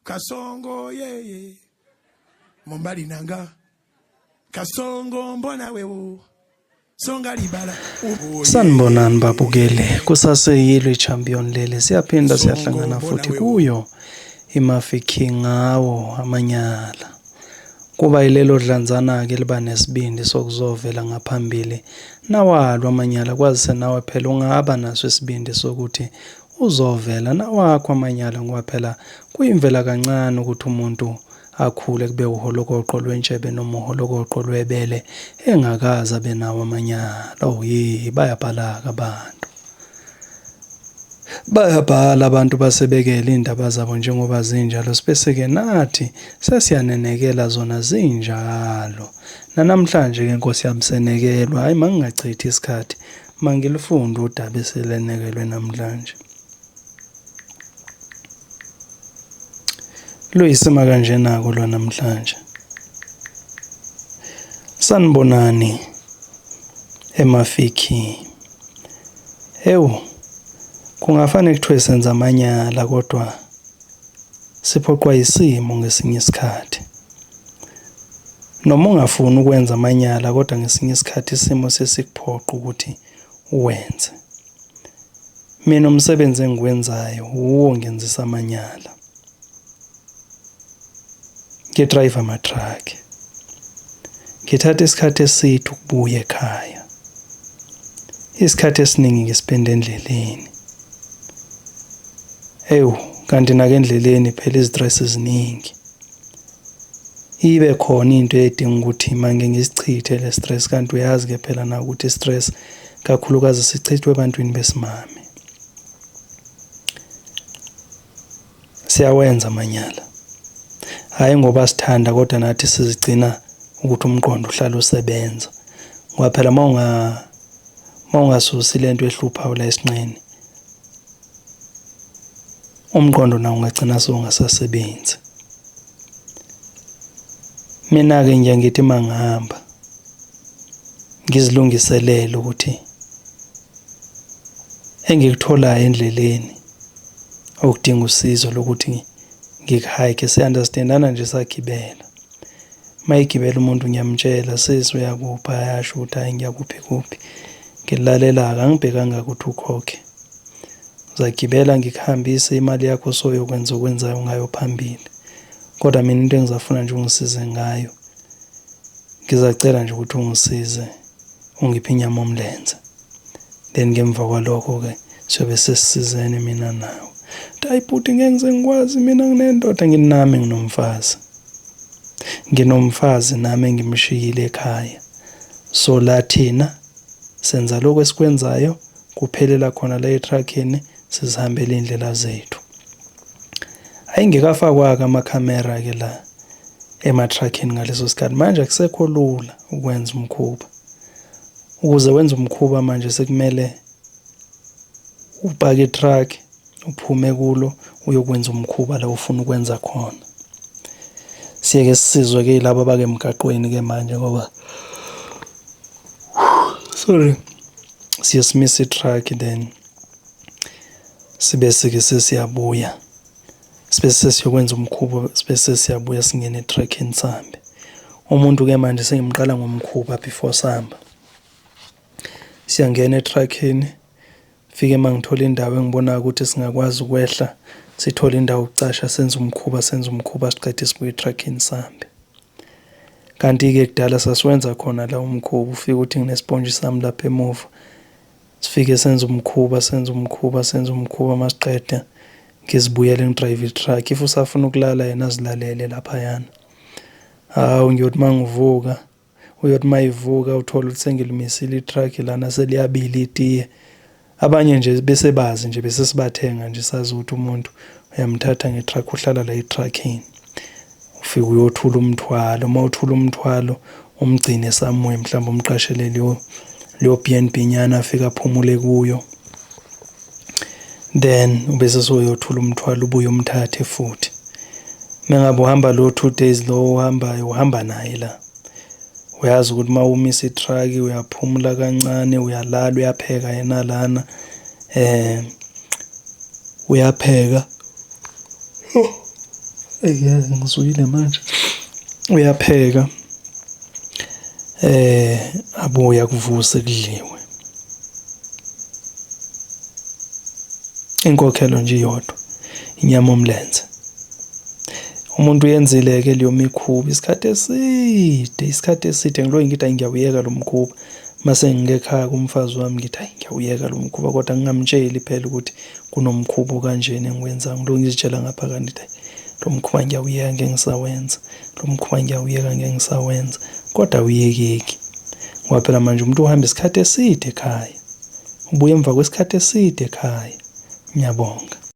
Kasongo yeye mobali na nga Kasongo mbona wewo songa libala. Sanibonani babukeli, kusaseyilo i-champion leli, siyaphinda siyahlangana futhi kuyo iMafi ngawo amanyala. Kuba yilelo dlanzana-ke eliba nesibindi sokuzovela ngaphambili nawalo amanyala, kwazise nawe phela ungaba naso isibindi sokuthi uzovela nawakho amanyala ngoba phela kuyimvela kancane ukuthi umuntu akhule kube uholokoqo lwentshebe noma uholokoqo lwebele engakaze abe nawo amanyala. Oh ye, bayabhala-ke abantu. Bayabhala abantu basebekele iy'ndaba zabo njengoba zinjalo sibese-ke nathi sesiyanenekela zona zinjalo. Nanamhlanje-ke Nkosi yami senekelwa, hhayi mangingachithi isikhathi mangilifunde udaba eselenekelwe namhlanje. Luyisima kanjena-ke olwanamhlanje. Sanibonani eMafikhi. Ewu, kungafane kuthiwe senza amanyala kodwa siphoqwa yisimo ngesinye isikhathi. Noma ungafuni ukwenza amanyala kodwa ngesinye isikhathi isimo sesikuphoqa ukuthi uwenze. Mina umsebenzi engiwenzayo wuwo ongenzisa amanyala. Ngidrayiva ama-truck. Ngithatha isikhathi eside ukubuya ekhaya. Isikhathi esiningi ngisipenda endleleni. Ewu, kanti nake endleleni phela izitress ziningi. Ibe khona into edinga ukuthi mange ngisichithe le stress kanti uyazi-ke phela nawe ukuthi i-stress kakhulukazi sichithwe ebantwini besimame. Siyawenza amanyala. Hhayi ngoba sithanda kodwa nathi sizigcina ukuthi umqondo uhlale usebenza. Ngoba phela mawungasusi lento ehluphayo la esinqeni umqondo nawo ungagcina sewungasasebenzi. Mina-ke ngiye ngithi uma ngihamba ngizilungiselele ukuthi engikutholayo endleleni okudinga usizo lokuthi ngikuhayikhe si-understand-ana nje sagibela. Uma egibela umuntu ngiyamtshela sisi uyakuphi ayasho ukuthi hhayi ngiyakuphi kuphi. Ngilalela-ke angibhekanga ukuthi ukhokhe. Uzagibela ngikuhambise imali yakho soyokwenza okwenzayo ngayo phambili. Kodwa mina into engizafuna nje ungisize ngayo, ngizacela nje ukuthi ungisize ungiphe inyama omlenze. Then ngemva kwalokho-ke siyobe sesisizene mina nawe. Hayi bhuti ngeke ngize ngikwazi mina nginendoda ngithi nami nginomfazi. Nginomfazi nami engimshiyile ekhaya. So la thina senza lokhu esikwenzayo kuphelela khona la etruckini sizihambele iy'ndlela zethu. Ayingekafakwa-ke amakhamera-ke la ema-truckini ngaleso sikhathi. Manje akusekho lula ukwenza umkhuba. Ukuze wenze umkhuba manje sekumele upake i-truck uphume kulo uyokwenza umkhuba la ufuna ukwenza khona. Siyeke sisizwe ke yilabo abake emgaqweni ke manje ngoba sorry siye simise i-truck then sibe sike sesiyabuya sibe sesiyokwenza umkhuba sibe sesiyabuya singene e-truckini sihambe. Umuntu ke manje sengimqala ngomkhuba before sihamba. Siyangena e-truckini fike mangithola indawo engibonayo ukuthi singakwazi ukwehla sithole indawo yokucasha senze umkhuba senze umkhuba siqede sibuye e-truckini sihambe. Kanti-ke kudala sasiwenza khona la umkhuba ufike uthi nginesponji sami lapha emuva. Sifike senze umkhuba senze umkhuba senze umkhuba masiqeda ngizibuyele ngidrayive i-truck. If usafuna ukulala yena azilalele laphayana. Hawu ngiyothi uma ngivuka uyothi uma ivuka uthole ukuthi sengilimisile i-truck lana seliyabila itiye. Abanye nje bese bazi nje bese sibathenga nje sazi ukuthi umuntu uyamthatha nge-truck uhlala la e-truckini. Ufike uyothula umthwalo, uma uthula umthwalo umgcine somewhere mhlawumbe umqashele leyo leyo B_N_B nyana afike aphumule kuyo. Then ubese sewuyothula umthwalo ubuye umthathe futhi. Mengabe uhamba lo 2 days lo ohambayo uhamba naye la. Uyazi ukuthi uma umisa i-truck uyaphumula kancane uyalala uyapheka yena lana uyapheka. Eyi ngeke ngizwile manje. Uyapheka eh abuye akuvuse kudliwe. Inkokhelo nje iyodwa inyama omlenze. Umuntu uyenzile-ke leyo mikhuba isikhathi eside, isikhathi eside ngilokhu ngithi hhayi ngiyawuyeka lo mkhuba. Mase ngike ekhaya kumfazi wami ngithi hhayi ngiyawuyeka lo mkhuba kodwa ngingamtsheli phela ukuthi kunomkhuba okanjena engiwenzayo. Ngilokhu ngizitshela ngaphakathi ngithi hhayi lo mkhuba ngiyawuyeka ngeke ngisawenza, lo mkhuba ngiyawuyeka ngeke ngisawenza, kodwa awuyekeki. Ngoba phela manje umuntu uhamba isikhathi eside ekhaya, ubuya emva kwesikhathi eside ekhaya. Ngiyabonga.